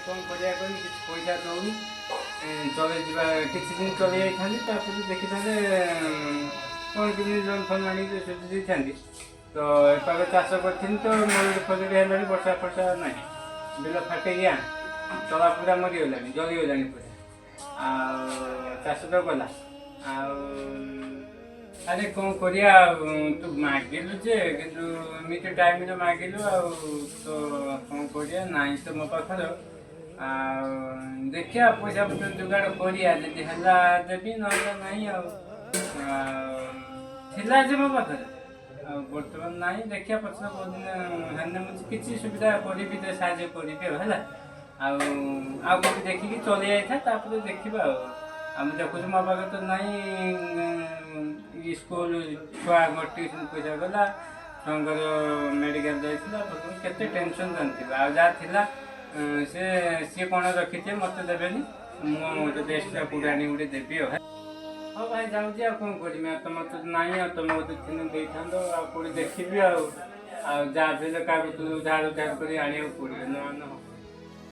କ'ଣ କରିବା କହିନି, କିଛି ପଇସା ଦଉନି। ଚଲେଇ ଯିବା କିଛି ଦିନ ଚଲେଇ ଯାଇଥାନ୍ତି, ତାପରେ ଦେଖିଥାନ୍ତେ କ'ଣ କେମିତି ଲୋନ୍ ଫୋନ୍ ଆଣିକି ସୁଝି ଦେଇଥାନ୍ତି। ତ ଏପାଖ ଚାଷ କରିଥିଲି ତ, ମରୁଡ଼ି ଫରୁଡ଼ି ହେଲାଣି, ବର୍ଷା ଫର୍ଷା ନାହିଁ, ବିଲ ଫାଟିକି ତଳା ପୁରା ମରିଗଲାଣି, ଜଳିଗଲାଣି ପୁରା, ଆଉ ଚାଷ ତ ଗଲା। ଆଉ ଆରେ କ'ଣ କରିବା ଆଉ? ତୁ ମାଗିଲୁ ଯେ, କିନ୍ତୁ ଏମିତି ଟାଇମ୍ରେ ମାଗିଲୁ, ଆଉ ତ କ'ଣ କରିବା? ନାହିଁ ତ ମୋ ପାଖରେ। ଆଉ ଦେଖିବା, ପଇସା ପତ୍ର ଯୋଗାଡ଼ କରିବା, ଯଦି ହେଲା ଦେବି, ନହେଲେ ନାହିଁ। ଆଉ ଆଉ ଥିଲା ଯେ ମୋ ପାଖରେ, ଆଉ ବର୍ତ୍ତମାନ ନାହିଁ। ଦେଖିବା, ପଛରେ କୋଉଦିନ ହେଲେ ମୁଁ କିଛି ସୁବିଧା କରିବି, ତ ସାହାଯ୍ୟ କରିବି ଆଉ। ହେଲା, ଆଉ ଆଉ କୋଉଠି ଦେଖିକି ଚଲେଇ ଯାଇଥା, ତାପରେ ଦେଖିବା। ଆଉ ଆମେ ଦେଖୁଛୁ, ମୋ ପାଖରେ ତ ନାହିଁ। ସ୍କୁଲ ଛୁଆଙ୍କ ଟିଉସନ୍ ପଇସା ଗଲା, ଛୁଆଙ୍କର ମେଡ଼ିକାଲ ଯାଇଥିଲା, ବର୍ତ୍ତମାନ କେତେ ଟେନସନ୍ ଜାଣିଥିବ। ଆଉ ଯାହା ଥିଲା ସେ ସିଏ କ'ଣ ରଖିଥିବେ, ମୋତେ ଦେବେନି। ମୁଁ ଯଦି ଏକ୍ସଟ୍ରା କୋଉଠି ଆଣିକି ଗୋଟେ ଦେବି। ଆଉ ହଉ ଭାଇ, ଯାଉଛି, ଆଉ କ'ଣ କରିବି? ଆଉ ତମର ତ ନାହିଁ, ଆଉ ତମେ ମୋତେ ଥିନେ ଦେଇଥାନ୍ତ। ଆଉ କୋଉଠି ଦେଖିବି, ଆଉ ଆଉ ଯାହା ବି ହେଲେ କାହାକୁ ତୁ ଧାର ଧାର କରି ଆଣିବାକୁ ପଡ଼ିବ, ନହେଲେ ହବନି।